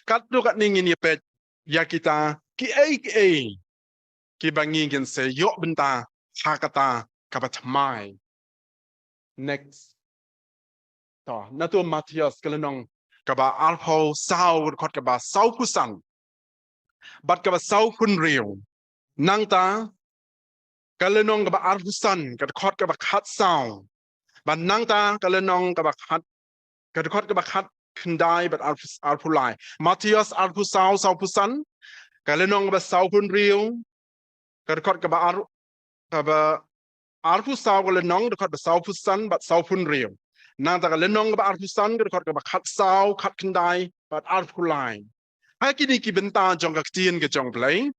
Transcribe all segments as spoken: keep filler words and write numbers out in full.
Katno katne ngin ïa peit ïa kita kiei kiei kiba ngi ngin sa ïoh bynta ha kata kaba thymmai. Next. To, na to Mathaios ka lynnong kaba arphew saw, ka dkhot kaba sawphew san bad kaba sawphew hynriew. Nangta ka lynnong kaba arphew san, ka dkhot kaba khatsaw, bad nangta ka lynnong kaba khat, ka dkhot kaba khatkhyndai bad arphew, arphew lai. Mathaios arphew saw, sawphew san, ka lynnong kaba sawphew hynriew, ka dkhot kaba ar, kaba arphew saw ka lynnong, dkhot ba sawphew san bad sawphew hynriew. Nangta ka lynnong kaba arphew san, ka dkhot kaba khatsaw, khatkhyndai bad arphew lai. Ha kine ki bynta jong ka ktien ka jong U Blei,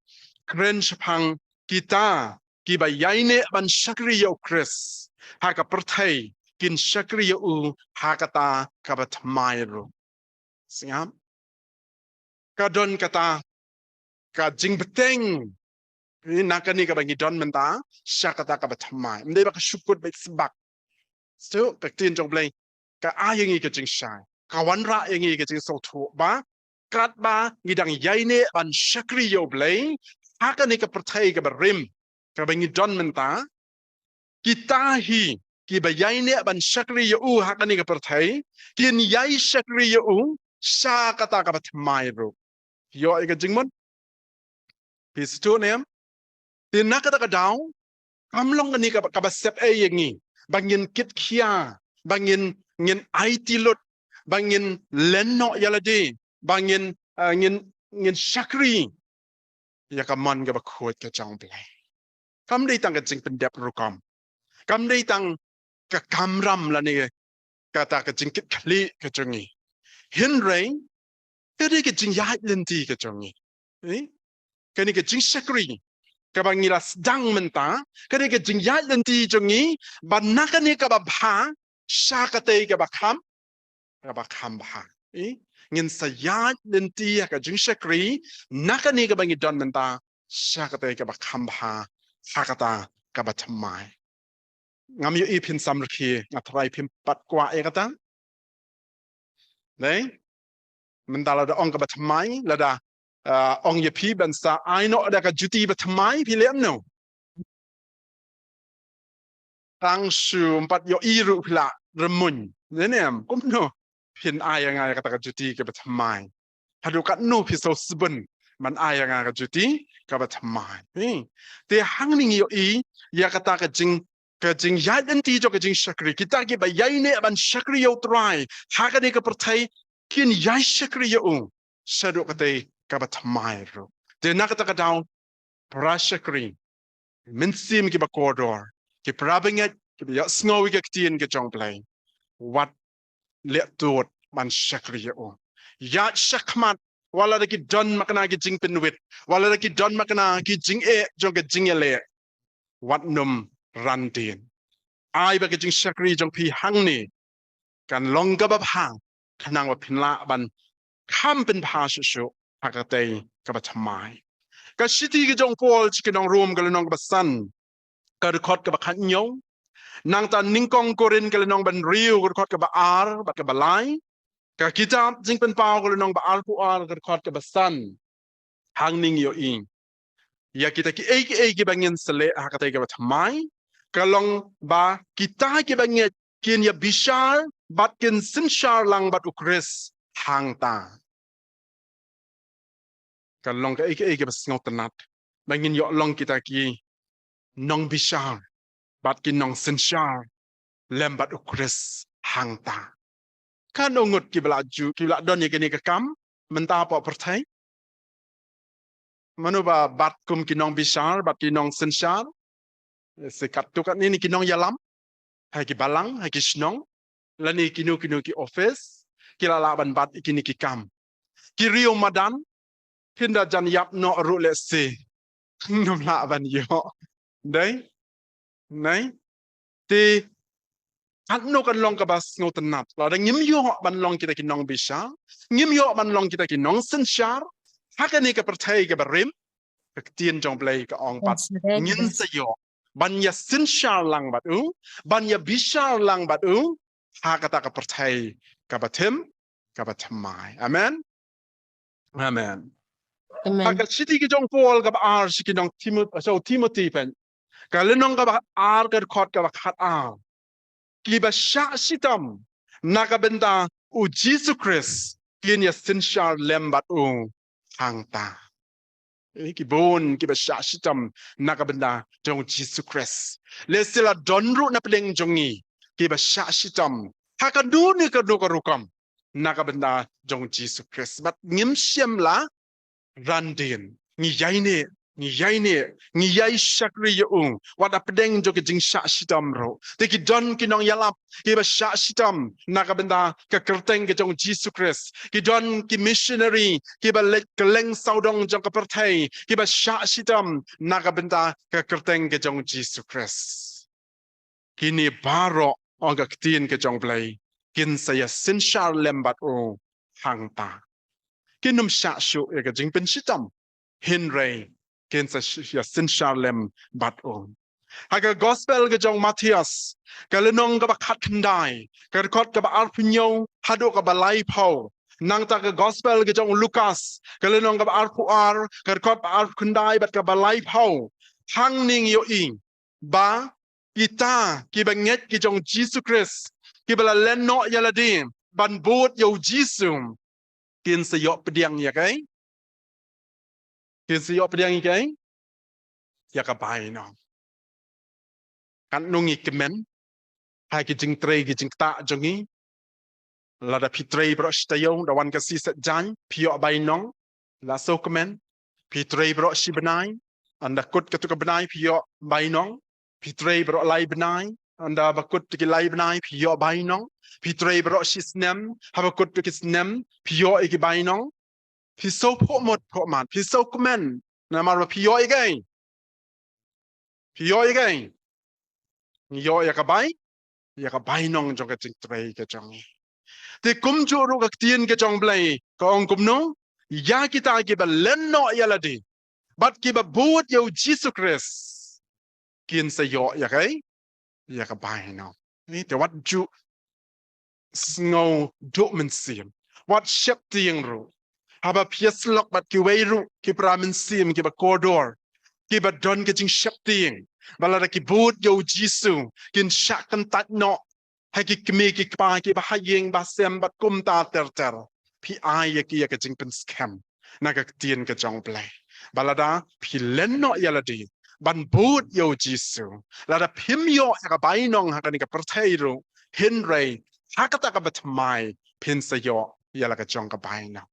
kren shaphang kita kiba ïaineh ban shakri ïa U Khrist ha ka pyrthei kin shakri ïa u ha kata kaba thymmai ruh. Sngap. Ka don kata ka jingbteng, eh, na kane kaba ngi don mynta sha kata kaba thymmai. Ym dei ba ka shu kut beit sbak. Sngap, ka ktien jong U Blei ka ai ïa ngi ka jingshai, ka wanrah ïa ngi ka jingsngewthuh ba katba ngi dang ïaineh ban shakri ïa U Blei ha kane ka pyrthei kaba rim kaba ngi don mynta, kita hi kiba ïaineh ban shakri ïa u ha kane ka pyrthei kin ïai shakri ïa u sha kata kaba thymmai ruh. Ïoh ïa ka jingmut? Phi sngewthuh ne em? Te na kata ka daw kam long kane kaba, kaba sep ei ïa ngi ba ngin kitkhia, ba ngin, ngin aiti lut, ba ngin len noh ïa lade, ba ngin, ah, ngin, ngin shakri ïa ka mon kaba khuid ka jong U Blei. Kam dei tang ka jingpyndep rukom, kam dei tang ka kamram lane kata ka jingkitkhlieh ka jong ngi. Hynrei ka dei ka jingïaid lynti ka jong ngi. Eh? Kane ka jingshakri kaba ngi la sdang mynta ka dei ka jingïaid lynti jong ngi ba na kane kaba bha sha katei kaba kham, kaba kham bha. Eh? Ngin sa ïaid lynti ha ka jingshakri na kane kaba ngi don mynta sha katei kaba kham bha ha kata kaba thymmai. Ngam ïohi phin samrkhie, nga tharai phim pat kwah ïa kata. Dei? Mynta lada ong kaba thymmai, lada, ah, ong ïa phi ban sa ai noh da ka juti ba thymmai, phi leh kumno? Tang shu ym pat ïohi ruh phi la rymmuiñ. Dei ne em? Kumno phin ai ïa nga ïa kata ka juti kaba thymmai? Haduh katno phi sngewsbun ban ai ïa nga ka juti kaba thymmai? Hmm. Te hangne ngi ïohi ïa kata ka jing, ka jingïaid lynti jong ka jingshakri. Kita kiba ïaineh ban shakri ïa U Trai ha kane ka pyrthei kin ïai shakri ïa u shaduh katei kaba thymmai ruh. Te na kata ka daw, para shakri, mynsiem kiba kordor, ki para bangeit kiba ïohsngew ïa ka ktien ka jong U Blei, wat leh tud ban shakri ïa u. Ïaid shakhmat wat lada ki don ma kane ki jingpynwit, wat lada ki don ma kane ki jingeh jong ka jingïaleh. Wat nym ran dien. Ai ba ka jingshakri jong phi hangne kan long kaba bha, khnang ba phin lah ban kham pynbha shuh shuh ha katei kaba thymmai. Ka shithi ka jong u Paul sha ki nong Rom ka lynnong kaba san, ka dkhot kaba khathynñiew. Nangta nyngkong Korinth ka lynnong ba hynriew ka dkhot kaba ar bad kaba lai. Ka kitab Jingpynpaw ka lynnong ba arphew ar ka dkhot kaba san. Hangne ngi ïohi ïa kita kiei kiei kiba ngin sa leh ha katei kaba thymmai, ka long ba kita kiba ngeit kin ïa bishar bad kin synshar lang bad U Khrist hangta. Ka long kaei kaei kaba sngewtynnat ba ngin ïoh long kita ki nongbishar bad ki nongsynshar lem bad U Khrist hangta. Katno ngut kiba la ju, kiba la don ïa kane ka kam mynta hapoh pyrthei? Mano ba bat kum ki nongbishar bad ki nongsynshar? Sa katto katne ne ki nongïalam ha ki balang, ha ki shnong, lane kino kino ki office, ki la lah ban bat ïa kine ki kam. Ki riew madan, phin da jan ïap noh ruh lehse, ngim lah ban ïoh. Dei? Nai? Te katno kan long kaba sngewtynnat lada ngim ïoh ban long kita ki nongbishar, ngim ïoh ban long kita ki nongsynshar ha kane ka pyrthei kaba rim. Ka ktien jong U Blei ka ong pat ngin sa ïoh ban ïa synshar lang bad u, ban ïa bishar lang bad u ha kata ka pyrthei kaba thim, kaba thymmai. Amen. Amen. Ha ka shithi ka jong Paul kaba ar sha ki nong Timothi, sha u Timothi pyn, ka lynnong kaba ar, ka dkhot kaba khat ar. Kiba shah shitom na ka bynta u Jisu Khrist kin ïa synshar lem bad u hangta. Eh, ki bun kiba shah shitom na ka bynta jong u Jisu Khrist. Lehse la don ruh na pdeng jong ngi kiba shah shitom ha kano kano ka rukom na ka bynta jong u Jisu Khrist. Bad ngim shym la ran dien. Ngi ïai neh, ngi ïai neh, ngi ïai shakri ïa u wat ha pdeng jong ka jingshah shitom ruh. Te ki don ki nongïalap kiba shah shitom na ka bynta ka kyrteng ka jong u Jisu Khrist. Ki don ki missionary kiba leit kylleng sawdong jong ka pyrthei kiba shah shitom na ka bynta ka kyrteng ka jong u Jisu Khrist. Kine baroh, ong ka ktien ka jong u Blei, kin sa ïa synshar lem bad u hangta. Kin ym shah shuh ïa ka jingpynshitom, hynrei kin sa sh-, ïa synshar lem bad u. Ha ka gospel ka jong u Mathaios, ka lynnong kaba khatkhyndai, ka dkhot kaba arphew hynñiew haduh kaba laiphew. Nangta ka gospel ka jong u Lukas, ka lynnong kaba arphew ar, ka dkhot ba arphew khyndai bad kaba laiphew. Hangne ngi ïohi ba kita kiba ngeit ki jong u Jisu Khrist, kiba la len noh ïa lade ban bud ïa u Jisu, kin sa ïoh pdiang ïa kaei? Kin sa ïoh pdiang ïa kaei? Ïa ka bainong. Katno ngi kmen ha ki jingtrei ki jingktah jong ngi? Lada phi trei baroh shi taïew, da wan ka sngi Saitjaiñ, phi ïoh bainong, la sngewkmen. Phi trei baroh shi bnai, ynda kut katto ka bnai phi ïoh bainong. Phi trei baroh lai bnai, ynda ba kut ki lai bnai phi ïoh bainong. Phi trei baroh shi snem, haba kut ki snem phi ïoh ïa ki bainong. Phi sngewphuh mut phuh mat, phi sngewkmen, namar ba phi ïoh ïa kaei? Phi ïoh ïa kaei? Ngi ïoh ïa ka bai, ïa ka bainong jong ka jingtrei ka jong ngi. Te kumjuh ruh ka ktien ka jong u Blei ka ong kumno? Ïa kita kiba len noh ïa lade bad kiba bud ïa u Jisu Khrist, kin sa ïoh ïa kaei? Ïa ka bainong. Te wat ju sngew duh mynsiem, wat sheptieng ruh. Haba phi ïasyllok bad kiwei ruh ki para mynsiem kiba kordor, kiba don ka jingsheptieng ba lada ki bud ïa u Jisu kin shah kyntait noh ha ki kmie ki kpa kiba ha ïing ba sem bad kumta ter ter, phi ai ïa ki ïa ka jingpynskhem na ka ktien ka jong u Blei ba lada phi len noh ïa lade ban bud ïa u Jisu, lada phim ïoh ïa ka bainong ha kane ka pyrthei ruh, hynrei ha kata kaba thymmai phin sa ïoh ïa la ka jong ka bainong.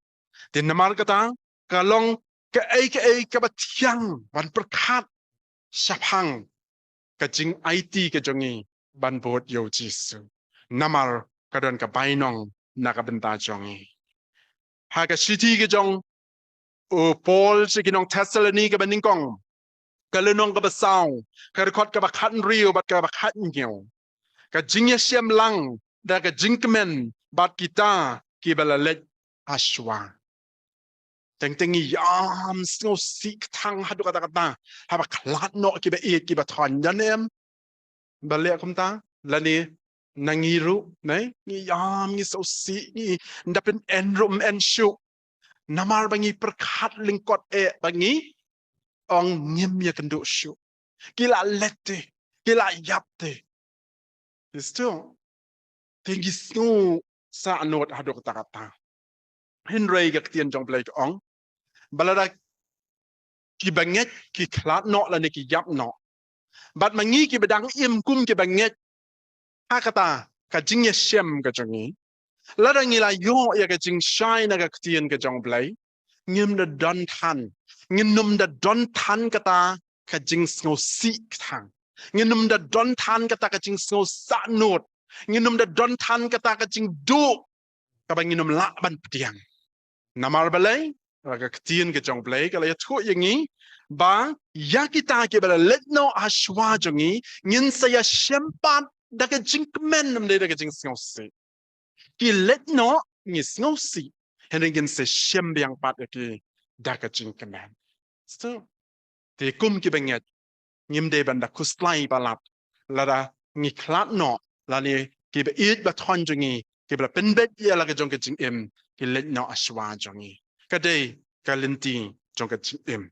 Te namar kata ka long kaei kaei kaba thiang ban pyrkhat shaphang ka jingaiti ka jong ngi ban bud ïa u Jisu, namar ka don ka bainong na ka bynta jong ngi. Ha ka shithi ka jong u Paul sha ki nong Thessaloni kaba nyngkong, ka lynnong kaba saw, ka dkhot kaba khathynriew bad kaba khathynñiew, ka jingïashem lang da ka jingkmen bad kita kiba la leit ha shuwa. Teng teng ngi ïam sngewsih kthang haduh katta katta haba khlad noh kiba ïeit kiba thon, jan em? Balei kumta? Lane na ngi ruh, ne? Ngi ïam, ngi sngewsih, ngi, ynda phin en ruh ym en shuh. Namar ba ngi pyrkhat lyngkot eh ba ngi ong ngim ïakynduh shuh. Ki la leit te, ki la ïap te. Istu. Te ngi sngew sahnud haduh katta katta. Hynrei ka ktien jong u Blei ka ong ba lada kiba ngeit ki khlad noh lane ki ïap noh, bad ma ngi kiba dang im kum kiba ngeit, ha kata ka jingïashem ka jong ngi, lada ngi la ïoh ïa ka jingshai na ka ktien ka jong u Blei, ngim da don than, ngin ym da don than kata ka jingsngewsih kthang. Ngin ym da don than kata ka jingsngewsahnud. Ngin ym da don than kata ka jingduh kaba ngin ym lah ban pdiang. Namar balei? Ka ktien ka jong u Blei ka la ïathuh ïa ngi ba ïa kita kiba la leit noh ha shuwa jong ngi, ngin sa ïashem pat da ka jingkmen, ym dei da ka jingsngewsih. Ki leit noh ngi sngewsih, hynrei ngin sa shem biang pat ïa ki da ka jingkmen. Te kum kiba ngeit, ngim dei ban da khuslai palat lada ngi khlad noh, lane kiba ïeit ba thon jong ngi, kiba la pynbeit ïa la ka jong ka jingim, ki leit noh ha shuwa jong ngi. ka dei ka lynti jong ka jingim.